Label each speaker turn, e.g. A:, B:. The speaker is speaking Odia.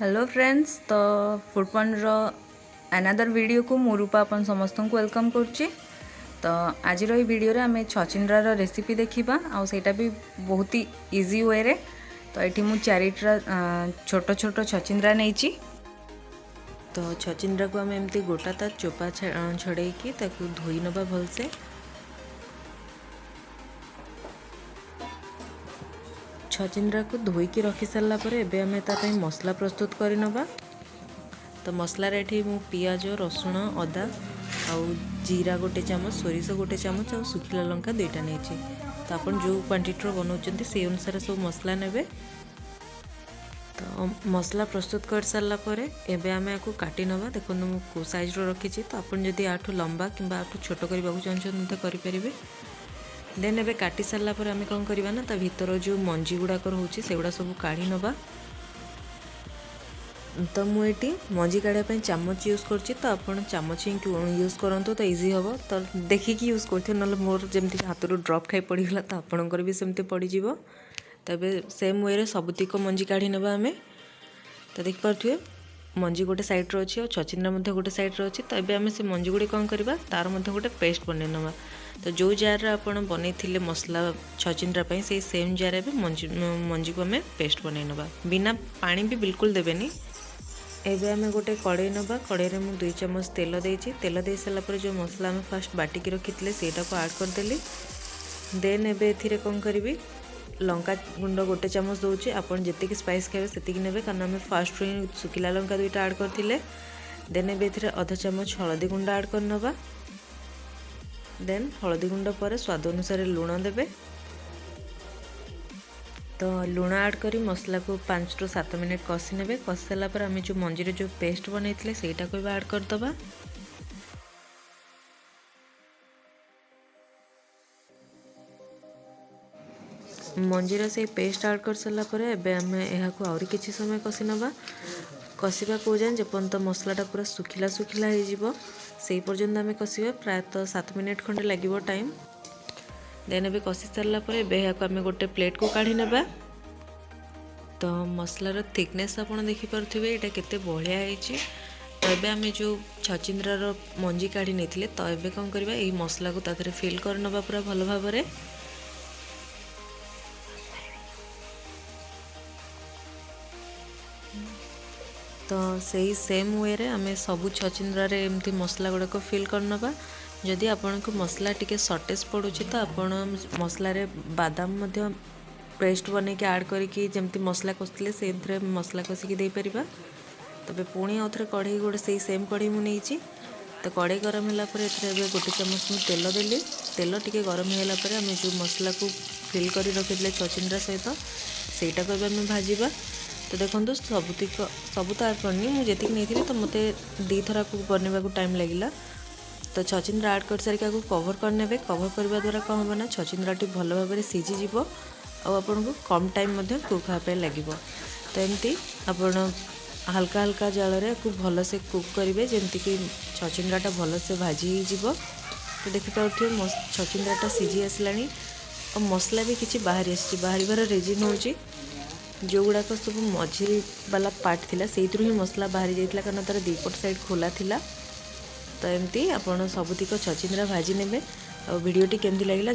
A: ହ୍ୟାଲୋ ଫ୍ରେଣ୍ଡସ୍, ତ ଫୁଡ଼୍ ପଏଣ୍ଟର ଆନାଦର ଭିଡ଼ିଓକୁ ମୁଁ ରୂପା ଆପଣ ସମସ୍ତଙ୍କୁ welcome କରୁଛି। ତ ଆଜିର ଏଇ ଭିଡ଼ିଓରେ ଆମେ ଛଚିନ୍ଦ୍ରାର ରେସିପି ଦେଖିବା, ଆଉ ସେଇଟା ବି ବହୁତ ହି ଇଜି ୱେରେ। ତ ଏଠି ମୁଁ ଚାରିଟା ଛୋଟ ଛୋଟ ଛଚିନ୍ଦ୍ରା ନେଇଛି। ତ ଛଚିନ୍ଦ୍ରାକୁ ଆମେ ଏମିତି ଗୋଟା ତା ଚୋପା ଛଡ଼େଇକି ତାକୁ ଧୋଇ ନେବା ଭଲସେ। ଛଚିନ୍ଦ୍ରାକୁ ଧୋଇକି ରଖି ସାରିଲା ପରେ ଏବେ ଆମେ ତା ପାଇଁ ମସଲା ପ୍ରସ୍ତୁତ କରିନେବା। ତ ମସଲାରେ ଏଠି ମୁଁ ପିଆଜ, ରସୁଣ, ଅଦା ଆଉ ଜିରା ଗୋଟେ ଚାମଚ, ସୋରିଷ ଗୋଟେ ଚାମଚ ଆଉ ଶୁଖିଲା ଲଙ୍କା ଦୁଇଟା ନେଇଛି। ତ ଆପଣ ଯେଉଁ କ୍ୱାଣ୍ଟିଟିର ବନାଉଛନ୍ତି, ସେଇ ଅନୁସାରେ ସବୁ ମସଲା ନେବେ। ତ ମସଲା ପ୍ରସ୍ତୁତ କରିସାରିଲା ପରେ ଏବେ ଆମେ ୟାକୁ କାଟି ନେବା। ଦେଖନ୍ତୁ, ମୁଁ କେଉଁ ସାଇଜ୍ର ରଖିଛି। ତ ଆପଣ ଯଦି ୟାଠୁ ଲମ୍ବା କିମ୍ବା ୟାଠୁ ଛୋଟ କରିବାକୁ ଚାହୁଁଛନ୍ତି ମଧ୍ୟ କରିପାରିବେ। ଦେନ୍ ଏବେ କାଟି ସାରିଲା ପରେ ଆମେ କ'ଣ କରିବା ନା, ତା ଭିତର ଯେଉଁ ମଞ୍ଜି ଗୁଡ଼ାକ ରହୁଛି, ସେଗୁଡ଼ା ସବୁ କାଢ଼ି ନେବା। ତ ମୁଁ ଏଠି ମଞ୍ଜି କାଢ଼ିବା ପାଇଁ ଚାମଚ ୟୁଜ୍ କରୁଛି। ତ ଆପଣ ଚାମଚ ହିଁ ୟୁଜ୍ କରନ୍ତୁ, ତ ଇଜି ହେବ। ତ ଦେଖିକି ୟୁଜ୍ କରୁଥିବେ, ନହେଲେ ମୋର ଯେମିତି ହାତରୁ ଡ୍ରପ୍ ଖାଇ ପଡ଼ିଗଲା, ତ ଆପଣଙ୍କର ବି ସେମିତି ପଡ଼ିଯିବ। ତ ଏବେ ସେମ୍ ୱେରେ ସବୁତିକ ମଞ୍ଜି କାଢ଼ି ନେବା ଆମେ। ତ ଦେଖିପାରୁଥିବେ, ମଞ୍ଜି ଗୋଟେ ସାଇଡ଼୍ରେ ଅଛି ଆଉ ଛଚିନ୍ଦ୍ରା ମଧ୍ୟ ଗୋଟେ ସାଇଡ଼୍ରେ ଅଛି। ତ ଏବେ ଆମେ ସେ ମଞ୍ଜି ଗୁଡ଼ିକ କ'ଣ କରିବା, ତାର ମଧ୍ୟ ଗୋଟେ ପେଷ୍ଟ ବନେଇ ନେବା। ତ ଯେଉଁ ଜାର୍ରେ ଆପଣ ବନେଇଥିଲେ ମସଲା ଛଚିନ୍ଦ୍ରା ପାଇଁ, ସେଇ ସେମ୍ ଜାର୍ରେ ଏବେ ମଞ୍ଜିକୁ ଆମେ ପେଷ୍ଟ ବନେଇ ନେବା। ବିନା ପାଣି ବି ବିଲକୁଲ ଦେବେନି। ଏବେ ଆମେ ଗୋଟେ କଡ଼େଇ ନେବା। କଡ଼େଇରେ ମୁଁ 2 ଚାମଚ ତେଲ ଦେଇଛି। ତେଲ ଦେଇ ସାରିଲା ପରେ ଯେଉଁ ମସଲା ଆମେ ଫାଷ୍ଟ ବାଟିକି ରଖିଥିଲେ, ସେଇଟାକୁ ଆଡ଼୍ କରିଦେଲି। ଦେନ୍ ଏବେ ଏଥିରେ କ'ଣ କରିବି, ଲଙ୍କା ଗୁଣ୍ଡ ଗୋଟେ ଚାମଚ ଦେଉଛି। ଆପଣ ଯେତିକି ସ୍ପାଇସ୍ ଖାଇବେ, ସେତିକି ନେବେ, କାରଣ ଆମେ ଫାଷ୍ଟରୁ ହିଁ ଶୁଖିଲା ଲଙ୍କା ଦୁଇଟା ଆଡ଼୍ କରିଥିଲେ। ଦେନ୍ ଏବେ ଏଥିରେ ଅଧ ଚାମଚ ହଳଦୀ ଗୁଣ୍ଡ ଆଡ଼୍ କରିନେବା। ଦେନ୍ ହଳଦୀ ଗୁଣ୍ଡ ପରେ ସ୍ୱାଦ ଅନୁସାରେ ଲୁଣ ଦେବେ। ତ ଲୁଣ ଆଡ଼୍ କରି ମସଲାକୁ 5ରୁ 7 ମିନିଟ୍ କଷି ନେବେ। କଷି ସାରିଲା ପରେ ଆମେ ଯେଉଁ ମଞ୍ଜିରେ ଯେଉଁ ପେଷ୍ଟ ବନେଇଥିଲେ, ସେଇଟାକୁ ଏବେ ଆଡ଼୍ କରିଦେବା। ମଞ୍ଜିର ସେଇ ପେଷ୍ଟ ଆଡ଼୍ କରିସାରିଲା ପରେ ଏବେ ଆମେ ଏହାକୁ ଆହୁରି କିଛି ସମୟ କଷି ନେବା। କଷିବା କେଉଁ ଯାଏଁ? ଯେପର୍ଯ୍ୟନ୍ତ ମସଲାଟା ପୁରା ଶୁଖିଲା ଶୁଖିଲା ହେଇଯିବ, ସେଇ ପର୍ଯ୍ୟନ୍ତ ଆମେ କଷିବା। ପ୍ରାୟତଃ 7 ମିନିଟ୍ ଖଣ୍ଡେ ଲାଗିବ ଟାଇମ୍। ଦେନ୍ ଏବେ କଷି ସାରିଲା ପରେ ଏବେ ଏହାକୁ ଆମେ ଗୋଟେ ପ୍ଲେଟ୍କୁ କାଢ଼ି ନେବା। ତ ମସଲାର ଥିକନେସ୍ ଆପଣ ଦେଖିପାରୁଥିବେ, ଏଇଟା କେତେ ବଢ଼ିଆ ହେଇଛି। ତ ଏବେ ଆମେ ଯେଉଁ ଛଚିନ୍ଦ୍ରାର ମଞ୍ଜି କାଢ଼ି ନେଇଥିଲେ, ତ ଏବେ କ'ଣ କରିବା, ଏଇ ମସଲାକୁ ତା ଦେହରେ ଫିଲ୍ କରିନେବା ପୁରା ଭଲ ଭାବରେ। ତ ସେଇ ସେମ୍ ୱେରେ ଆମେ ସବୁ ଛଚିନ୍ଦ୍ରାରେ ଏମିତି ମସଲା ଗୁଡ଼ାକ ଫିଲ୍ କରିନେବା। ଯଦି ଆପଣଙ୍କୁ ମସଲା ଟିକେ ସର୍ଟେଜ୍ ପଡ଼ୁଛି, ତ ଆପଣ ମସଲାରେ ବାଦାମ ମଧ୍ୟ ପେଷ୍ଟ ବନେଇକି ଆଡ଼୍ କରିକି, ଯେମିତି ମସଲା କଷିଥିଲେ, ସେଇଥିରେ ମସଲା କଷିକି ଦେଇପାରିବା। ତେବେ ପୁଣି ଆଉ ଥରେ କଢ଼େଇ ଗୋଟେ, ସେଇ ସେମ୍ କଢ଼େଇ ମୁଁ ନେଇଛି। ତ କଢ଼େଇ ଗରମ ହେଲା ପରେ ଏଥିରେ ଏବେ ଗୋଟେ ଚାମଚ ମୁଁ ତେଲ ଦେଲି। ତେଲ ଟିକେ ଗରମ ହେଇଗଲା ପରେ ଆମେ ଯେଉଁ ମସଲାକୁ ଫିଲ୍ କରି ରଖିଥିଲେ ଛଚିନ୍ଦ୍ରା ସହିତ, ସେଇଟାକୁ ଏବେ ଆମେ ଭାଜିବା। ତ ଦେଖନ୍ତୁ, ସବୁତିକ ସବୁ ତ ଆଡ଼୍ କରିନି, ମୁଁ ଯେତିକି ନେଇଥିଲି। ତ ମୋତେ ଦୁଇଥର ଆକୁ ବନେଇବାକୁ ଟାଇମ୍ ଲାଗିଲା। ତ ଛଚିନ୍ଦ୍ରା ଆଡ଼୍ କରିସାରିକି ଆକୁ କଭର୍ କରିନେବେ। କଭର୍ କରିବା ଦ୍ୱାରା କ'ଣ ହେବ ନା, ଛଚିନ୍ଦ୍ରାଟି ଭଲ ଭାବରେ ସିଝିଯିବ ଆଉ ଆପଣଙ୍କୁ କମ୍ ଟାଇମ୍ ମଧ୍ୟ କୁକ୍ ହେବା ପାଇଁ ଲାଗିବ। ତ ଏମିତି ଆପଣ ହାଲକା ହାଲକା ଜାଳରେ ଆକୁ ଭଲସେ କୁକ୍ କରିବେ, ଯେମିତିକି ଛଚିନ୍ଦ୍ରାଟା ଭଲସେ ଭାଜି ହେଇଯିବ। ତ ଦେଖିପାରୁଥିବେ, ଛଚିନ୍ଦ୍ରାଟା ସିଝି ଆସିଲାଣି ଆଉ ମସଲା ବି କିଛି ବାହାରି ଆସିଛି। ବାହାରିବାର ରିଜିନ୍ ହେଉଛି, ଯେଉଁଗୁଡ଼ାକ ସବୁ ମଝି ବାଲା ପାର୍ଟ ଥିଲା, ସେଇଥିରୁ ହିଁ ମସଲା ବାହାରି ଯାଇଥିଲା, କାରଣ ତା'ର ଦୁଇପଟ ସାଇଡ଼୍ ଖୋଲା ଥିଲା। ତ ଏମିତି ଆପଣ ସବୁତିକ ଛଚିନ୍ଦ୍ରା ଭାଜି ନେବେ ଆଉ ଭିଡ଼ିଓଟି କେମିତି ଲାଗିଲା